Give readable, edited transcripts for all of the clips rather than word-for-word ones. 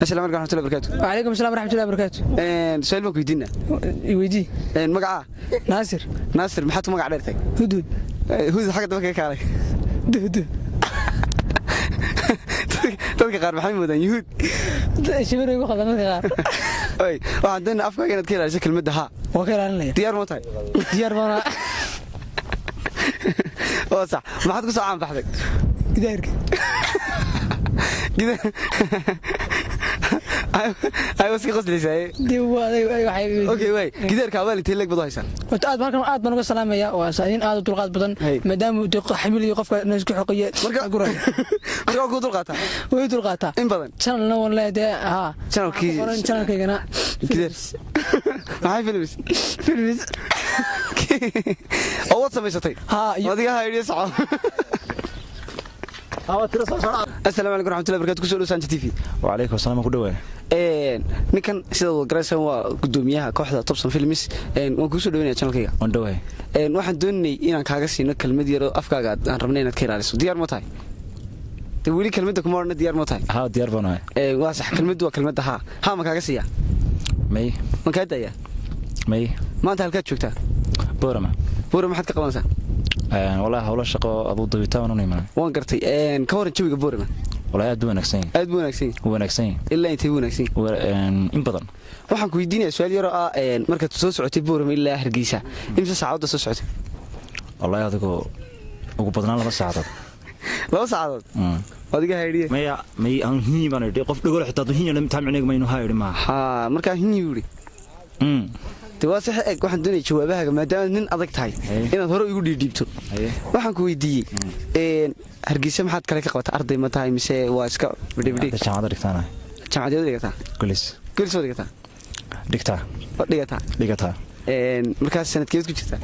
Asalaamu calaykum waraxmatullahi wabarakaatu. وعليكم السلام ورحمة الله وبركاته. Su-aal baan ku weydiinaa. Weydii. Magacaa? Naasir. Naasir, maxaad ku magac dheertay? Hudud. Hudud, xagga dambe kaga kaalay. Hudud. Dadka qaar maxay moodaan? Yuhuud. Shibir igu qaldan dadka qaar. Oy, waxaan doonaa afkaaga inaad ka ilaaliso kelmadda haa. Waa ka ilaalinaya. Diyaar moo tahay? Diyaar baana. Oo sax, maxaad ku soo caanbaxday? Gidaarka. Ay waska qoslaysaa. Dee waa aday waxay. Okay, waay, gidaarka abaal intee leeg baad u haysaa? Horta aad halkan aad baan uga salaamaya, waa nin aad u dulqaad badan. Hey. Maadaama uu deeqo xamiliyo qofka na isku xoqiye. Marka guraya. Marka waa kuu dulqaataa. Way dulqaataa. In badan. Channelna waan leeyahay dee haa. Channelkii. Qoran channelkaygana. Gidaar. Maxay filmis? Filmis. Oo waad samaysatay? Haa, iyo adiga ha idhi soco. Asalaamu calaykum raxmatullahi barakatu, kusoo dhow Santa TV. وعليكم السلام, ku dhawaay. Ninkan sidaad wada garaysaan waa gudoomiyaha kooxda Tobson Films. Waan kuusoo dhaweynaya channelkayga. Waan dhawaay. Waxaan doonayay inaan kaaga siino kelmad yaro afkaaga aan rabnay inaad ka ilaaliso. Diyaar ma tahay? De weli kelmadda kuma odhana, diyaar ma tahay? Haa, diyaar baan ahay. Waa sax, kelmaddu waa kelmadda haa. Haa ma kaaga siiya? May. Ma kaa daayaa? May. Maanta halkaad joogtaa? Boorama. Buura maxaad ka qabanaysaa? Wallahi howlo shaqo aduu dabitaan u imanay. Waan gartay. Ka waran jawiga Boorama? Wallahi aad buu wanaagsan yahay. Aad buu wanaagsan yahay. Wuu wanaagsan yahay. Ilaa intay wanaagsan yahay? In badan. Waxaan ku weydiinayaa su-aal yaroo ah, markaad soo socotay Boorama ilaa Hargeysa, imse saacadood soo socotay? Wallahi adigoo ugu badnaan 2 saacadood. 2 saacadood? Adiga haydhiye. Maya, may, aan hinyi baan idhi, qof dhagol xitaa hadduu hinyi taa micneegu maynu haa idhi maaha. Haa, markaa hinyi yidhi. De waa sax, eg, waxaan doonaya jawaabahaaga maadaama nin adag tahay Haye. inaad hore igu dhiidhiibto. Haye. Waxaan ku weydiiyey, Hargeysa maxaad kale ka qabata? Arday ma tahay mise waa iska bidhibidhi? Hadda jaamacadda dhigtaana. Jaamacadeed dhigataa? Golis. Golis waa dhigataa? Dhigtaa. Waa dhigataa. Dhigataa. Markaas sanadkeed ku jirtaa?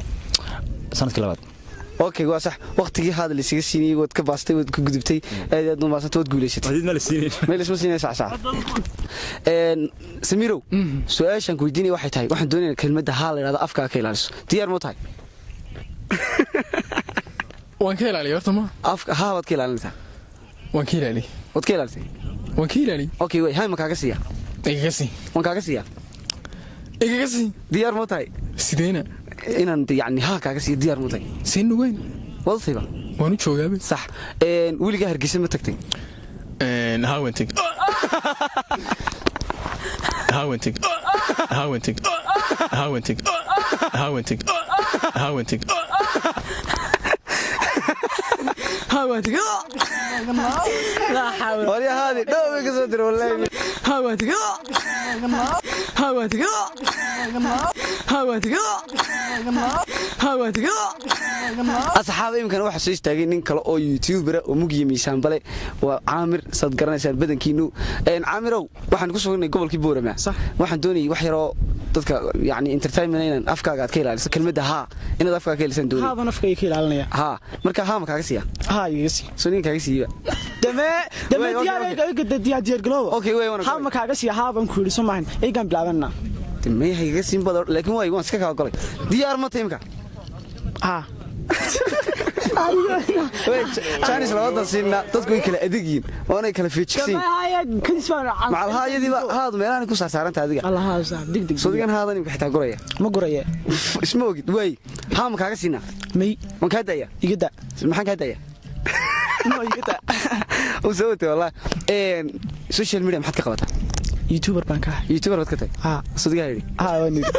Sanadkii labaad. Okay, waa sax, waqtigii haada laysaga siinayey waad ka baastay, waad ka gudubtay, aad aad umaasantay, waad guulaysatay. Ma la siinin. Meel isma siinaya, sax sax. Samirow, su-aashaan ku weydiinaya waxay tahay, waxaan doonaya kelmadda haa la idhahdo afkaa ka ilaaliso. Diyaar ma tahay? Waan ka ilaaliyay horta ma. Afka haa waad ka ilaalinaysaa. Waan ka ilaaliyay. Waad ka ilaalisay. Waan ka ilaaliyay. Okay, way, hay ma kaaga siiya? Igaga sii. Waan kaaga siiya. Igaga sii. Diyaar ma tahay? Sideena? Inaan yacni haa kaaga siiyo, diyaar ma tahay? Seen nugeyn. Waad tayba. Waan u joogaabe. Sax. Weligaa Hargeysa ma tagtay? Haa, waan teg, haa waan teg, haa waan teg, haa waan teg, haa waan teg, haa waan teg. Haa waan teg. Laa xawla. Warya haadi dhow bay ka soo dira wallaahi. Haa waan teg. Haa waan teg. Haa waan teg. Haa waan teg. Asxaaba, iminkana waxaa soo istaagay nin kale oo youtubera oo mugiya miisaan bale, waa Caamir, saad garanaysaan badankiinu. Caamirow, waxaan ku sugnay gobolkii Boorama. Waxaan doonayay wax yaroo dadka yacni entertainment inaan afkaaga aad ka ilaaliso kelmadda haa, inaad afkaaga ka ilaalisaan doonay. Haaban afka ka ilaalinaya. Haa, marka haa ma kaaga siiya? Haa, igaga sii. Soo ninka kaaga siiba. Dame dame. Way, okay, diyaar. Okay. Diyaar, diyaar galooba. Okay, way, waan Haa ma kaaga siiya? Haaban ku yidhi soo maahan, eygaan bilaabana. May haygaga siin bada, laakiin waay, waan iska kaa golay. Diyaar ma tahay imka? Haa. Jaanis labadan siinna, dadku way kala adeeg yihiin waanay kala feejigsan yihiin. Kadis baan. Macalhaa iyadiiba haadu meelahan ku saasaaranta adiga. Allah haa sax, dig dig. Sodigan haadan imka xitaa guraya. Ma guraya. Isma ogid waay, haa ma kaaga siinaa? May. Waan kaa daaya. Iga da. Maxaan kaa daaya? No, iga da. Uu soo watay wallahi. Social media maxaad ka qabataa? YouTuber baan ka ahay. YouTuber baad ka tahay? Haa. Sodigaa yidhi. Haa, waan yidhi.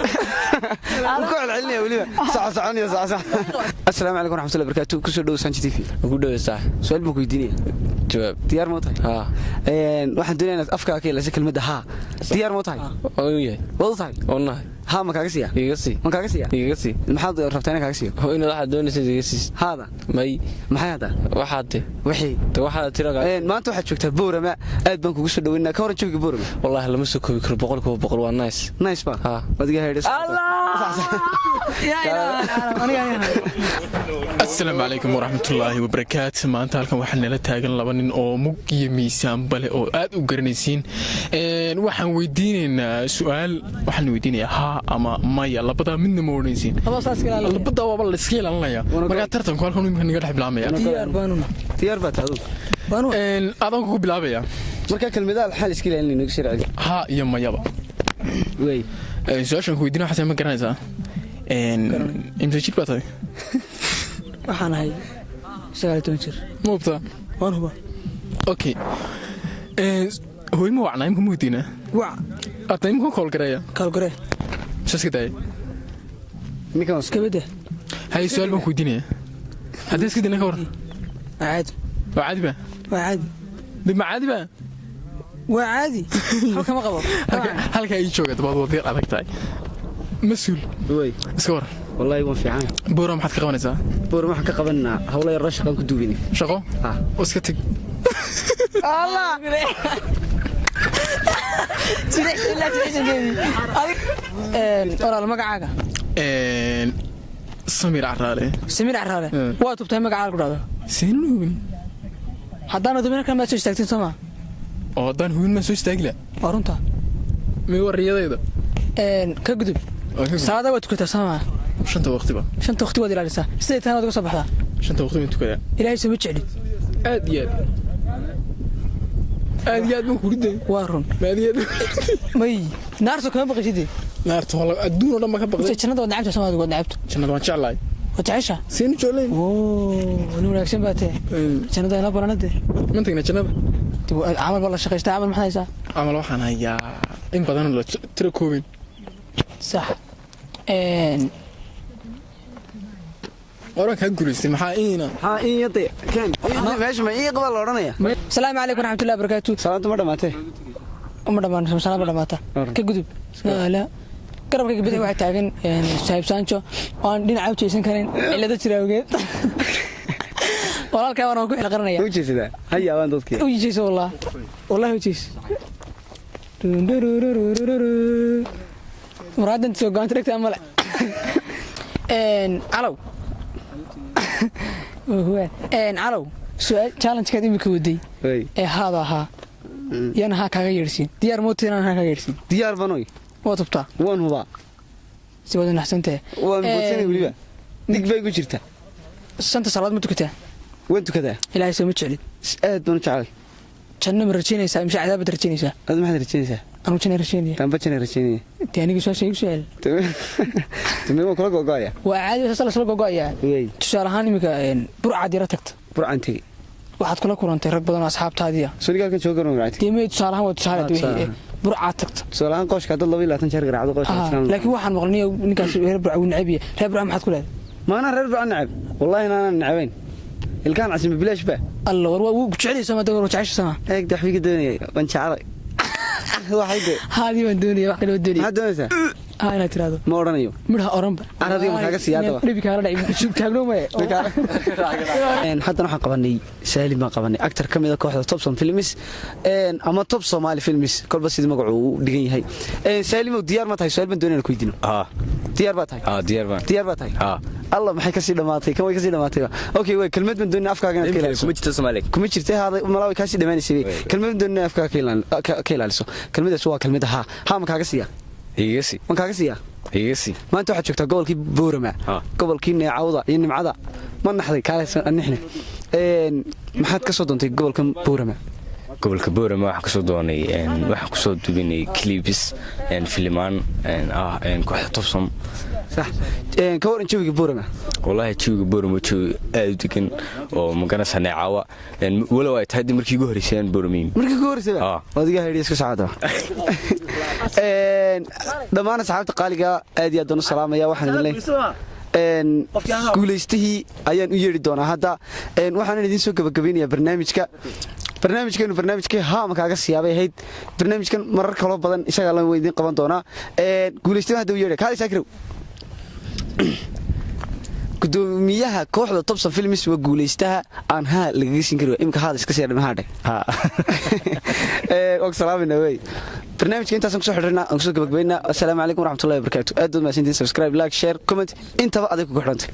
Wuu ku celcelinaya weliba, soco soconaya, soco soco. Assalaamu calaykum waraxmatullahi barakaatu, kusoo dhow Sanji TV. Ku dhaweysaa. Su-aal baan ku weydiinaya. Jawaab. Diyaar ma tahay? Haa. Waxaan doonaya inaad afkaaga ka ilaaliso kelmadda haa. Diyaar ma tahay? Waan u yahay. Waad u tahay? Onahay. Haa ma kaaga siiya? Igaga sii. Waan kaaga siiya. Igaga sii. Maxaad rabtaa inaan kaaga siiyo? Oo inaad waxaad doonaysa iga siis. Haada? May. Maxay hadda? Waxaad de. Wixii. De waxaad tira. Maanta waxaad joogtaa Boorama, aad baan kugu soo dhaweynaa. Ka waran jawiga Boorama? Wallaahi lama soo koobi karo, 100% waa nice. Nice ba. Haa. Adiga haydhis. Yaa ilaaha, aniga ayaa. Asalaamu calaykum waraxmatullaahi wabarakaatu. Maanta halkan waxaa nala taagan laba nin oo mug iyo miisaan bale oo aad u garanaysiin. Waxaan weydiinaynaa su-aal, waxaan weydiinayaa haa ama maya, labadaa midna ma odhanaysiin. Laba saas ka ilaalinaya. Labadaa waaba la iska ilaalinaya. Markaa tartanku halkan imika naga dhex bilaabmaya. Diyaar baanuna. Diyaar baa taadu. Baanu. Adaan kugu bilaabaya. Marka kelmadaha xal iska ilaalin inagu sharci. Haa iyo mayaba. Wey. Su-aashan ku weydiina waxaa ma garanaysaa? Imse jir baa tahay? Waxaan ahay 19 jir. Ma hubtaa? Waan huba. Okay, hooy ma wacnaa imka ma weydiinaa? Wac. Hadda imka koolgareeya? Kaalgore. Mise iska daaya? Ninkan Iskabada. Hay, su-aal baan ku weydiinaya, haddii iska dayna ka waran? Waa caadi. Waa caadi ba? Waa caadi. Dib ma caadi ba? Waa caadi, halka ma qabo. Halkaa ii jooga dabaad wadiir adag tahay mas-uul. Wey. Iska waran. Wallaahi waan fiican. Boora maxaad ka qabanaysaa? Boor waxaan ka qabanaa hawlo yaroo shaqaan ku duubini. Shaqo? Ah. Oo iska tag. Allah. Walaal, magacaaga? Samir Caraale. Samiir Caraale. Waa tubtay magacaaga ku dhahdo. Seenan hubin. Haddaana dubin halkan maad soo istaagtin, soo maa? Oo haddaan hubin maan soo istaagi laha. Waa runta. Mi wariyadayda. Ka gudub. Waa ka gudub. Salaada waad tukataa, soo maa? Shanta waqtiba. Shanta waqti waad ilaalisaa, siday tahana waad uga soo baxdaa. Shanta waqti baan tukadaa. Ilaahay soo ma jeclid? Aad iyo aad, aad iyo aad baan kuridday. Waa run. Ma aad iyo aad. May naarto kama baqishide? Naarta waa adduun oo dhan baan ka baqday. Mise jannada waad nacabta, soo maa? Waad nacabto. Jannada waan jeclahay. Waad jecesha. Seen u jeclayn? Oo nin wanaagsan baa tahe, jannada ila baranade. Man tagna jannada. Camal baa la shaqaystaa, camal maxaa haysaa? Camal waxaan hayaa in badan la tiro koobin. Sax. Oran kaa guulaystay, maxaa iina? Haa, in yade keen meesha ma ii qaba la odhanaya. Asalaamu calaykum waraxmatullahi wabarakaatu. Salaantu ma dhamaatee? Uma dhammaan, salaam ma dhamaata. Ka gudub. La garabkayga bidix waxaa taagan saaxiib Sancho oo aan dhinaca u jeesan karin cillado jira awgeed. Walaalkaa waan ku xil qaranaya. U jeesadaa, ha yaabaan dadkii. U jeeso, wallah wallahi u jees. Muraadan soo go'aanta dhegta male. Calow calow, su-aal challenge-kaad imika waday Wey. ee haada ahaa yana haa kaaga yeedhsiin, diyaar moota inaan haa kaaga yeedhsiin? Diyaar banoy. Waa tubtaa? Waan hubaa. Si waad naxsantahay. Waan boodsanay, weliba dig bay ku jirta. Shanta salaad ma tukataa? Waan tukadaa. Ilaahay soo ma jeclid? Aad baan u jecelay. Janno ma rajaynaysaa mise cadaabaad rajaynaysaa? Ad maxaad rajaynaysaa? Anugu janna rajaynaya. Taanba jana rajaynaya. Dee aniga su-aasha igu soo celi. Tumee waan kula gogo'aya. Waa caadi, saas lasla gogo'ayaa. Wey. Tusaale ahaan iminka Burcaad yara tagta. Burcan tegi. Waxaad kula kulantay rag badan oo asxaabtaadiya. Soniga halkan jooga garan burcan tegi. Dee may, tusaale ahaan waa tusaale. Ah, dee tusaale wixii, Burcaad tagta. Tusaale ahaan qooshka dad 22 jeer garaacdo qooshka. Laakiin waxaan maqlay ninkaas reer Burca wuu necab yahay. Reer Burca maxaad ku leedahay? Maanaa reer Burcan necab? Wallaahi inaanaan necabayn, ilkaan casima bilaash ba. Alla, war waa wuu jecel yahay, sama war jecesha sama. Eeg, daxwiga doonayay waan jecelay waxay de. Haadii baan doonaya, wax kale ma doonaya. Maxaad doonaysaa? Haa, inaad tiraahdo. Ma odhanayo. Midhaha oranba. Caradiga ma kaaga siiyaa haddaba? Dhibi kaala dhacay taagno maya. Haddana waxaan qabanay Saalim baan qabanay, actor ka mid a kooxda Topson Films ama Top Somali Films, kolba sidii magacu uu dhigan yahay. Saalimow, diyaar ma tahay? Su-aal baan doonayna ku weydiino. Haa. Diyaar baa tahay? Haa, diyaar baan. Diyaar baa tahay? Haa. Alla, maxay kasii dhamaatay? Kan way kasii dhamaatayba. Okay, way kelmad baan doonayna afkaaga inaad ka ilaaliso. Kuma jirto Soomaaliya. Kuma jirta haada malaa, way kaasii dhamaanaysay. Kelmad baan doonayna afkaaga ka ilaaliso. Kelmadaas waa kelmada haa. Haa ma kaaga siiya? Iga sii. Ma kaaga siiya? Iga sii. Maanta waxaad joogtaa gobolkii Boorama, gobolkii neecawda iyo nimcada. Ma naxday? Kaalnixne, maxaad ka soo doontay gobolka Boorama? Gobolka Boorama waxaan kasoo doonay, waxaan kusoo dubinay clips, filimaan ah, kooxda Tobsom. Sax. Ka waran jawiga Boorama? Wallaahi jawiga Boorama jawi aad u degan oo maganaysa neecaawa, walow ay tahay dib markii ugu horreysay aan Boorama yimi. Markii ugu horreysayba? Adiga haydhi iska socota. Dhammaan asxaabta qaaliga aad iyo aad baan u salaamaya. Waxaan idin leeyahay guulaystihii ayaan u yeedhi doonaa hadda. Waxaanan idiin soo gabagabeynayaa barnaamijka. Barnaamijkeenu barnaamijkii haama kaaga siyaabay ahayd. Barnaamijkan marar kaloo badan isagaa la idiin qaban doonaa. Guulaystihi hadda u yeedhay, kaali Saakirow, gudoomiyaha kooxda Tobson Films, waa guulaystaha aan haa lagaga siin kari. Imika haada iska sii dhamaha dheh. Waan salaamayna wey. Barnaamijka intaasaan kusoo xidhirnaa, aan kusoo gabagabaynaa. Assalaamu calaykum waraxmatullahi wabarakaatu. Aad baad mahadsantihiin. Subscribe, like, share, comment, intaba aday kugu xidhantay.